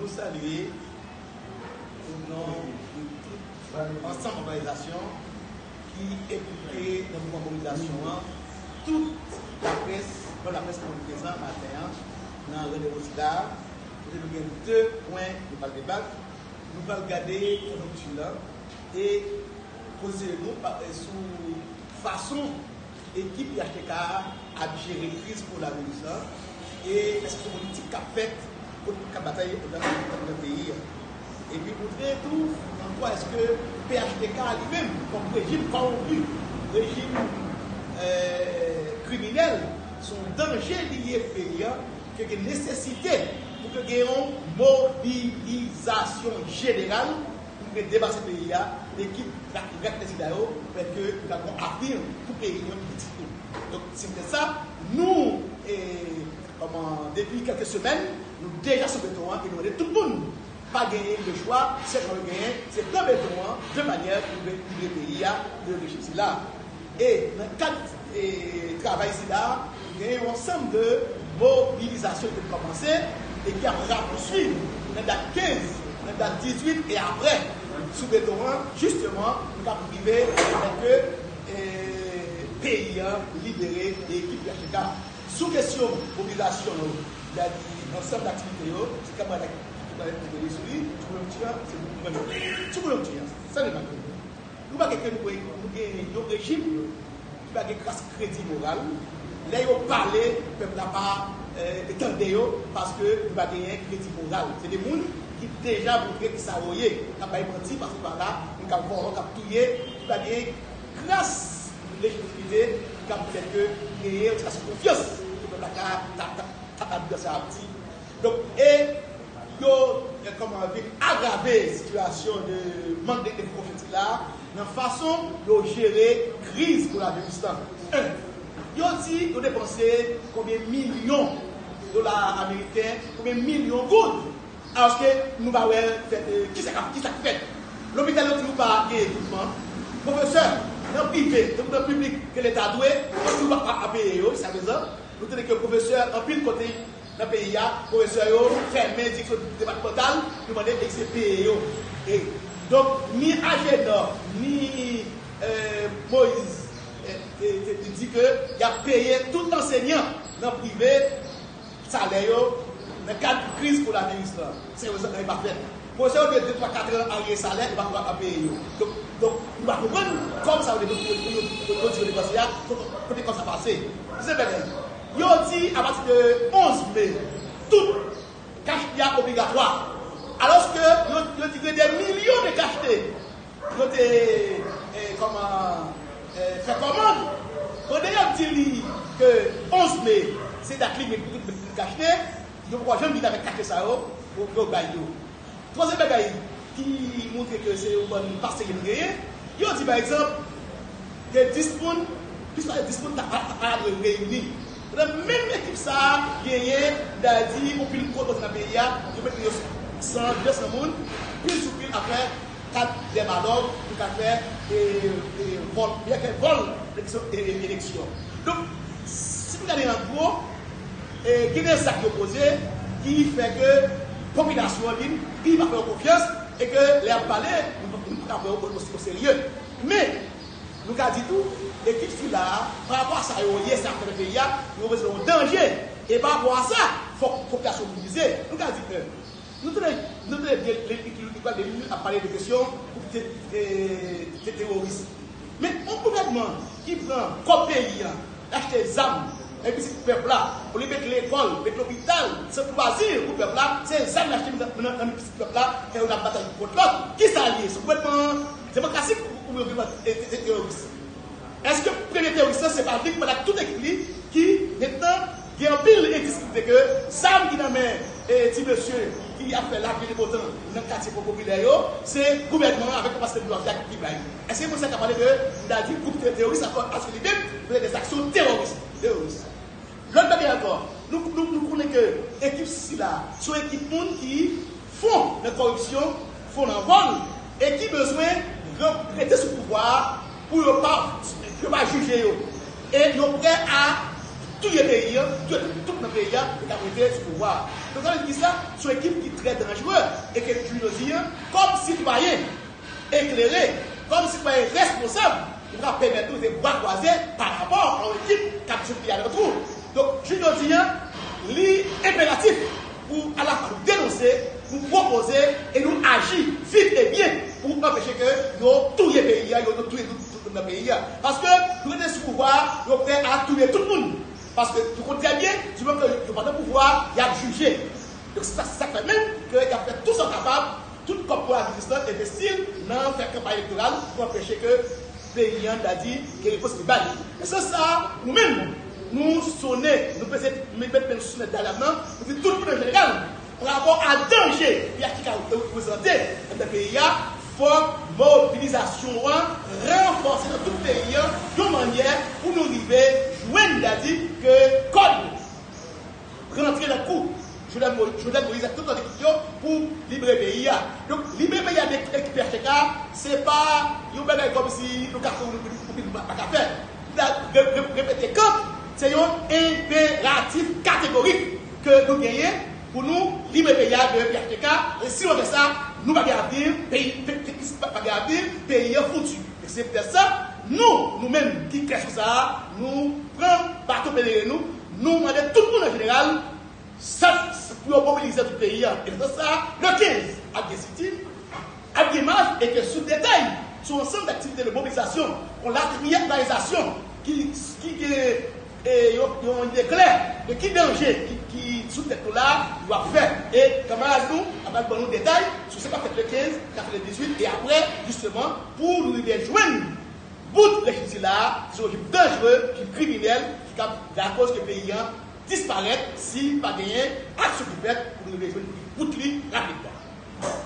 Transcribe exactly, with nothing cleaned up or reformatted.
Salye o non de tout ansanm òganizasyon ki enplike nan mouvman mobilizasyon an, tout laprès, bon, laprès ki prezan maten an nan randevou sila, kote nou gen de pwen nou pral debat. Nou pral gade konjonkti la e pozisyonnen nou pa- sou fason ekip P H T K a ap jere kriz kowonaviris la e èske se politik k ap fèt pou k ap batay nan nan peyi a. Epi moutre tou an kwa èske P H T K li menm kòm rejim kòwonpi, rejim kriminèl, se yon danje li ye pou peyi a, ke gen nesesite pou ke gen yon mobilizasyon jeneral pou ke depase peyi a, ekip rèk rèk kandida yo, pèske yo ta gon avni pou peyi yo pitit tou. Donk, se poutèt sa, nou, e, kòman, depi kèlke semèn, nou deja sou beton an e nou mande tout moun, pa genyen de chwa, sèl sa yo genyen, se pran beton an, de manyè pou libere peyi a de rejim sila. E nan kad e travay sila, gen yon ansanm de mobilizasyon ki te kòmanse e ki ap rapouswiv nan dat kenz, nan dat dizuit e apre sou beton an, jisteman, nou kab rive fè ke e, peyi an libere e ekip P H T K. Sou kesyon mobilizasyon yo, y a di ansanm d aktivite yo, se kab mwen ki mwen ki mwen sou li, sou konjonkti an, se nou menm. Sou konjonkti an, sa nou pa konn. Nou pa gen ke nou, nou gen yon rejim ki pa gen kras kredi moral. Lè yo pale, pèp la pa e, tande yo, paske yo pa genyen kredi moral. Se de moun ki deja moutre ki sa yo ye. K ap bay manti pase pa la, moun k ap vòlò, k ap touye, ki pa genyen kras lejitimite ki kab fè ke genyen yon ti kras konfyans ke pèp la ka ta- ta- ta- ta- ta- sa ap di. Donk, e yo, e, kòman, vin agrave sitiyasyon de mank de, de konfyans la nan fason yo jere kriz kowonaviris la. En, yo di yo depanse konbyen milyon dola ameriken, konbyen milyon goud, alòske nou pa wè fèt, e, kisa k ap, kisa k fèt. Lopital yo di yo pa gen ekipman, pwofesè nan prive, nan piblik ke Leta dwe, yo di yo pa, pa, pa peye yo, jiska prezan. Nou tande ke pwofesè, anpil kote nan peyi a, pwofesè yo fèmen direksyon depatmantal, yo mande egzije peye yo. E, donk, ni Agenor, ni e, Moïse e, te, te, te di ke y ap peye tout ansenyan nan prive salè yo nan kad kriz kowonaviris la. Serye sa, anyen pa fèt. Pwofesè yo dwe de, twa, kat an aryè salè, yo pa, pa, pa peye yo. Donk, donk, nou pa konprann kòb sa yo, yo, yo, yo, yo di yo depanse a, kote, kote kòb sa pase. Dezyèm bagay, yo di apati de onz me, tout kach pye a obligatwa. Alòske yo, yo di gen de milyon de kach pye yo te, e, kòman, e, fè kòmann. Pandan y ap di li ke onz me, se dat limit pou tout moun achte, yo poko janm vin avèk kach pye sa yo, pou yo bay yo. Twazyèm bagay ki montre ke se yon bann pa serye nou genyen, yo di, pa egzanp, ke dis moun, plis pase dis moun ta, ta, ta, ta dwe reyini. Nan menm ekip sa a, genyen, m ta di, yon pil gwo kote nan peyi a, yo mete yo san, de san moun, pil sou pil ap fè kat dèmalòg, pou ka fè, e, e, vòl, byen fè vòl eleksyon, e, e, eleksyon. Donk, si nou gade an gwo, e, gen de zak yo poze ki fè ke popilasyon an vin pi pa fè yo konfyans e ke lè y ap pale, nou, nou pa ka pran yo o, o, o serye. Men, nou ka di tou, ekip sila a, pa rapò a sa yo ye, sa y ap fè nan peyi a, yo reprezante yon danje. E pa rapò a sa, fòk popilasyon mobilize. Nou ka di ke, nou tande, nou tande byen, li, li, li, li pral de minit ap pale de kesyon te, te, te, teworis. Men, yon gouvènman ki pran kòb peyi a, achte zam, e pitit pèp la, olye met lekòl, met lopital, sant lwazi pou pèp la, se zam y achte nan, nan, nan men pitit pèp la, e yo ap batay kont lòt. Kisa l ye? Se gouvènman demokratik oubyen gouvènman te- te- te- teworis? Èske premye teworis lan se pa Vic Manda ak tout ekip li ki mentnan gen anpil endis ki montre ke zam ki nan men e, ti mesye ki ap fè lavi repotan nan katye popilè yo, se gouvènman an avèk kapasite boujwazi a ki bay. Èske moun sa ka pale de, m ta di, gwoup te- teworis ankò, paske li menm, se de zaksyon teworis, teworis. Lòt bagay ankò, nou, nou, nou konnen ke ekip sila, se yon ekip moun ki fon nan kòripsyon, fon nan vòl, e ki bezwen ran- rete sou pouvwa a pou yo pa, yo pa jije yo. E yo prè a touye peyi an, touye tout, tout nan peyi an, e k ap rete sou pouvwa a. Donk, sa vle di ki sa? Se yon ekip ki trè danjere e ke, jounen jodi a, kòm sitwayen eklere, kòm sitwayen responsab, ou pa ka pèmèt ou rete bra kwaze pa rapò a yon ekip k ap sot li alantou. Donk, jounen jodi a, li enperatif pou alafwa nou denonse, nou pwopoze e nou aji vit e byen pou anpeche ke yo touye peyi a, yo, yo touye tout, tout moun nan peyi a. Paske nou rete sou pouvwa a, yo prè a touye tout moun. Paske nou konn trè byen, diman ke yo pa nan pouvwa a, y ap jije. Donk, se sa, se sa k fè menm ke y ap fè tou sa yo kapab, tout kòb pou la jistis lan, envesti l nan fè kanpay elektoral pou anpeche ke peyi an, ta di, gen repons li ba li. Nan sans sa a, nou menm, nou sonnen, nou peze, met men nou sou nèt dalam nan, nou di tout moun an jeneral, pa rapò a danje P H T K reprezante anndan peyi a, fòk mobilizasyon an ranfòse nan tout peyi a, yon mannyè pou nou rive jwenn, ta di, ke kòd rantre nan kou Jovenel Mo-, Jovenel Moïse ak tout lòt ekip yo pou libere peyi a. Donk, libere peyi a de ekip P H T K, se pa yon bagay kòmsi nou ka fè ou nou, ou nou pa, pa ka fè. N a re-, re-, repete kanp, se yon enperatif kategorik ke nou genyen pou nou libere peyi a de P H T K. E si nou fè sa, nou pa gen avni, peyi, pe-, pe-, pa, pa gen avni, peyi a fouti. E se poutèt sa, nou, nou menm ki klè sou sa a, nou pran baton peleren nou, nou mande tout moun an jeneral, sa, sa pou yo mobilize tout peyi a. E nan sans sa a, le kenz, ap gen sitin, ap gen mach, e ke sou detay, sou ansanm daktivite de mobilizasyon, yon latriyalizasyon ki, ki gen, e, yon, yon ide klè de ki danje ki, ki sou tèt nou la, yo ap fè. E kanmarad nou ap al ban nou detay sou sa k ap fèt le kenz, k ap fèt le dizuit, e apre, jisteman, pou nou rive jwenn bout rejim sila a, se yon rejim danjere, rejim kriminèl, ki kab lakòz ke peyi an disparèt si pa genyen aksyon ki fèt pou nou rive jwenn bout li rapidman.